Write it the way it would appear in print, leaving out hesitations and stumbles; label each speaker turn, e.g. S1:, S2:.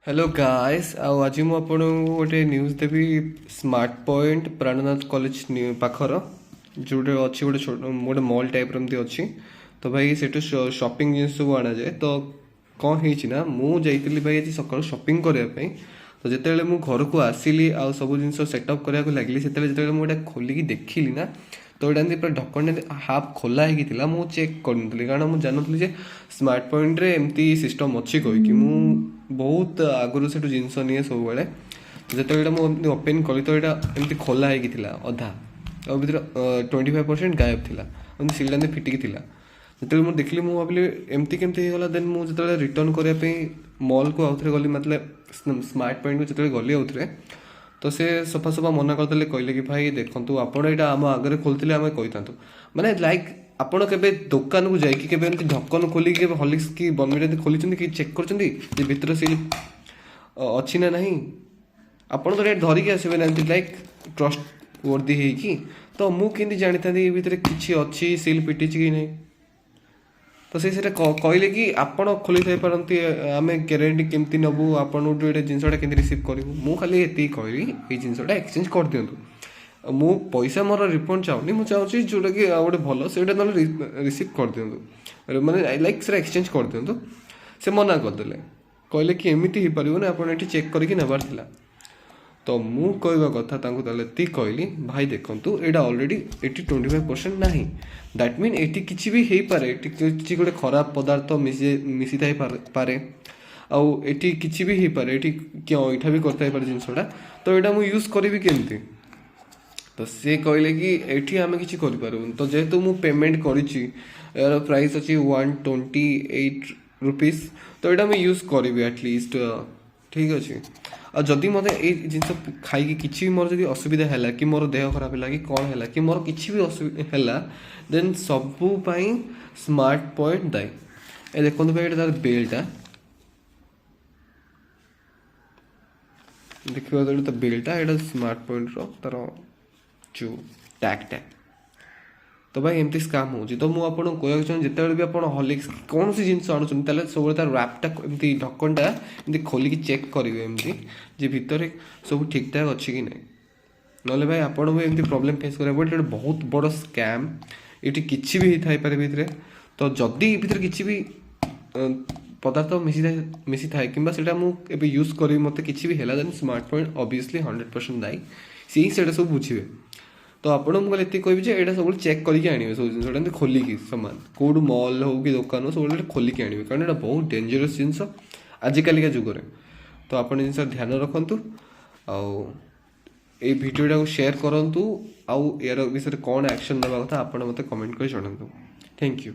S1: Hello ଗାଏସ୍, ଆଉ ଆଜି ମୁଁ ଆପଣଙ୍କୁ ଗୋଟେ ନ୍ୟୁଜ୍ ଦେବି। ସ୍ମାର୍ଟ ପଏଣ୍ଟ ପ୍ରାଣନାଥ କଲେଜ ପାଖର ଯେଉଁଟା ଅଛି, ଗୋଟେ ଛୋଟ ଗୋଟେ ମଲ୍ ଟାଇପ୍ର ଏମିତି ଅଛି। ତ ଭାଇ, ସେଠୁ ସପିଂ ଜିନିଷ ସବୁ ଅଣାଯାଏ। ତ କ'ଣ ହେଇଛି ନା, ମୁଁ ଯାଇଥିଲି ଭାଇ ଆଜି ସକାଳୁ ସପିଂ କରିବା ପାଇଁ। ତ ଯେତେବେଳେ ମୁଁ ଘରକୁ ଆସିଲି ଆଉ ସବୁ ଜିନିଷ ସେଟଅପ୍ କରିବାକୁ ଲାଗିଲି, ସେତେବେଳେ ଯେତେବେଳେ ମୁଁ ଏଇଟା ଖୋଲିକି ଦେଖିଲି ନା, ତ ଏଇଟା ଏମିତି ପୁରା ଢକ୍କଣଟା ଏମିତି ହାଫ୍ ଖୋଲା ହେଇକି ଥିଲା। ମୁଁ ଚେକ୍ କରିନଥିଲି, କାରଣ ମୁଁ ଜାଣିନଥିଲି ଯେ ସ୍ମାର୍ଟ ପଏଣ୍ଟରେ ଏମିତି ସିଷ୍ଟମ୍ ଅଛି କହିକି। ମୁଁ ବହୁତ ଆଗରୁ ସେଠୁ ଜିନିଷ ନିଏ ସବୁବେଳେ। ଯେତେବେଳେ ଏଇଟା ମୁଁ ଏମିତି ଓପେନ୍ କଲି, ତ ଏଇଟା ଏମିତି ଖୋଲା ହେଇକି ଥିଲା ଅଧା, ଆଉ ଭିତରେ 25% ଗାୟବ ଥିଲା। ଏମିତି ସିଲ୍ଟା ଏମିତି ଫିଟିକି ଥିଲା। ଯେତେବେଳେ ମୁଁ ଦେଖିଲି, ମୁଁ ଭାବିଲି ଏମିତି କେମିତି ହେଇଗଲା? ଦେନ୍ ମୁଁ ଯେତେବେଳେ ରିଟର୍ନ କରିବା ପାଇଁ ମଲ୍କୁ ଆଉଥରେ ଗଲି, ମତଲବ ସ୍ମାର୍ଟ ପଏଣ୍ଟକୁ ଯେତେବେଳେ ଗଲି ଆଉଥରେ, ତ ସେ ସଫା ସଫା ମନା କରିଦେଲେ। କହିଲେ କି ଭାଇ ଦେଖନ୍ତୁ, ଆପଣ ଏଇଟା ଆମ ଆଗରେ ଖୋଲିଥିଲେ ଆମେ କହିଥାନ୍ତୁ। ମାନେ ଲାଇକ୍, ଆପଣ କେବେ ଦୋକାନକୁ ଯାଇକି କେବେ ଏମିତି ଢକ୍କନ ଖୋଲିକି, କେବେ ହର୍ଲିକ୍ସ କି ବର୍ନଭିଟା ଏମିତି ଖୋଲିଛନ୍ତି କି ଚେକ୍ କରିଛନ୍ତି ଯେ ଭିତରେ ସିଲ୍ ଅଛି ନା ନାହିଁ? ଆପଣ ତ ଏଇଟା ଧରିକି ଆସିବେ ନା ଏମିତି ଲାଇକ୍ ଟ୍ରଷ୍ଟ ୱର୍ଦି ହେଇକି। ତ ମୁଁ କେମିତି ଜାଣିଥାନ୍ତି ଏ ଭିତରେ କିଛି ଅଛି, ସିଲ୍ ପିଟିଛି କି ନାହିଁ? ତ ସେ ସେଇଟା କହିଲେ କି ଆପଣ ଖୋଲି ପାରନ୍ତି, ଆମେ ଗ୍ୟାରେଣ୍ଟି କେମିତି ନେବୁ, ଆପଣଙ୍କଠୁ ଏଇଟା ଜିନିଷଟା କେମିତି ରିସିଭ୍ କରିବୁ? ମୁଁ ଖାଲି ଏତିକି କହିଲି, ଏଇ ଜିନିଷଟା ଏକ୍ସଚେଞ୍ଜ କରିଦିଅନ୍ତୁ। ମୁଁ ପଇସା ମୋର ରିଫଣ୍ଡ ଚାହୁଁନି। ମୁଁ ଚାହୁଁଛି ଯେଉଁଟାକି ଆଉ ଗୋଟେ ଭଲ, ସେଇଟା ନହେଲେ ରିସିଭ୍ କରିଦିଅନ୍ତୁ, ମାନେ ଲାଇକ୍ ସେଇଟା ଏକ୍ସଚେଞ୍ଜ କରିଦିଅନ୍ତୁ। ସେ ମନା କରିଦେଲେ। କହିଲେ କି ଏମିତି ହେଇପାରିବନି, ଆପଣ ଏଠି ଚେକ୍ କରିକି ନେବାର ଥିଲା। ତ ମୁଁ କହିବା କଥା ତାଙ୍କୁ ତାହେଲେ ଏତିକି କହିଲି, ଭାଇ ଦେଖନ୍ତୁ, ଏଇଟା ଅଲରେଡ଼ି ଏଠି 25% ନାହିଁ। That mean ଏଠି କିଛି ବି ହେଇପାରେ। ଏଠି କିଛି ଗୋଟେ ଖରାପ ପଦାର୍ଥ ମିଶିଥାଇ ପାରେ ଆଉ ଏଠି କିଛି ବି ହେଇପାରେ। ଏଠି କିଏ ଅଇଠା ବି କରିଥାଇପାରେ ଜିନିଷଟା। ତ ଏଇଟା ମୁଁ ୟୁଜ୍ କରିବି କେମିତି? ତ ସେ କହିଲେ କି ଏଠି ଆମେ କିଛି କରିପାରିବୁନି। ତ ଯେହେତୁ ମୁଁ ପେମେଣ୍ଟ କରିଛି, ଏହାର ପ୍ରାଇସ୍ ଅଛି ₹128, ତ ଏଇଟା ମୁଁ ୟୁଜ୍ କରିବି ଆଟଲିଷ୍ଟ, ଠିକ୍ ଅଛି। ଆଉ ଯଦି ମୋତେ ଏଇ ଜିନିଷ ଖାଇକି କିଛି ବି ମୋର ଯଦି ଅସୁବିଧା ହେଲା କି ମୋର ଦେହ ଖରାପ ହେଲା କି କ'ଣ ହେଲା କି ମୋର କିଛି ବି ଅସୁବିଧା ହେଲା, ଦେନ୍ ସବୁ ପାଇଁ ସ୍ମାର୍ଟ ପଏଣ୍ଟ ଦାୟୀ। ଏ ଦେଖନ୍ତୁ ଭାଇ, ଏଇଟା ତାର ବିଲ୍ଟା ଦେଖିବା। ଏଇଟା ତ ବିଲ୍ଟା, ଏଇଟା ସ୍ମାର୍ଟ ପଏଣ୍ଟର ତାର ଯେଉଁ ଟ୍ୟାଗ୍ଟା। ତ ଭାଇ, ଏମିତି ସ୍କାମ୍ ହେଉଛି। ତ ମୁଁ ଆପଣଙ୍କୁ କହିବାକୁ ଚାହୁଁଛି, ଯେତେବେଳେ ବି ଆପଣ ହର୍ଲିକ୍ସ କୌଣସି ଜିନିଷ ଆଣୁଛନ୍ତି, ତାହେଲେ ସବୁବେଳେ ତାର ର୍ୟାପ୍ଟା ଏମିତି ଢକ୍କଣଟା ଏମିତି ଖୋଲିକି ଚେକ୍ କରିବେ ଏମିତି ଯେ ଭିତରେ ସବୁ ଠିକ୍ଠାକ୍ ଅଛି କି ନାହିଁ। ନହେଲେ ଭାଇ, ଆପଣଙ୍କୁ ଏମିତି ପ୍ରୋବ୍ଲେମ୍ ଫେସ୍ କରିବାକୁ ପଡ଼ିବ। ଏଇଟା ଗୋଟେ ବହୁତ ବଡ଼ ସ୍କାମ୍। ଏଠି କିଛି ବି ହେଇଥାଇପାରେ ଭିତରେ। ତ ଯଦି ଏ ଭିତରେ କିଛି ବି ପଦାର୍ଥ ମିଶିଥାଏ କିମ୍ବା ସେଇଟା ମୁଁ ଏବେ ୟୁଜ୍ କରିବି, ମୋତେ କିଛି ବି ହେଲା, ଦେନ୍ ସ୍ମାର୍ଟ ପଏଣ୍ଟ ଅବଭିୟସଲି 100% ଦାୟୀ। ସେ ହିଁ ସେଇଟା ସବୁ ବୁଝିବେ। ତ ଆପଣଙ୍କୁ ମୁଁ ଖାଲି ଏତିକି କହିବି ଯେ ଏଇଟା ସବୁବେଳେ ଚେକ୍ କରିକି ଆଣିବେ ସବୁ ଜିନିଷଟା, ଏମିତି ଖୋଲିକି ସମାନ, କେଉଁଠୁ ମଲ୍ ହଉ କି ଦୋକାନ ହଉ, ସବୁବେଳେ ଏଇଟା ଖୋଲିକି ଆଣିବେ, କାରଣ ଏଇଟା ବହୁତ ଡେଞ୍ଜରସ୍ ଜିନିଷ ଆଜିକାଲିକା ଯୁଗରେ। ତ ଆପଣ ଜିନିଷ ଧ୍ୟାନ ରଖନ୍ତୁ ଆଉ ଏଇ ଭିଡ଼ିଓଟାକୁ ସେୟାର କରନ୍ତୁ। ଆଉ ଏହାର ବିଷୟରେ କ'ଣ ଆକ୍ସନ୍ ନେବା କଥା, ଆପଣ ମୋତେ କମେଣ୍ଟ କରି ଜଣାନ୍ତୁ। Thank you.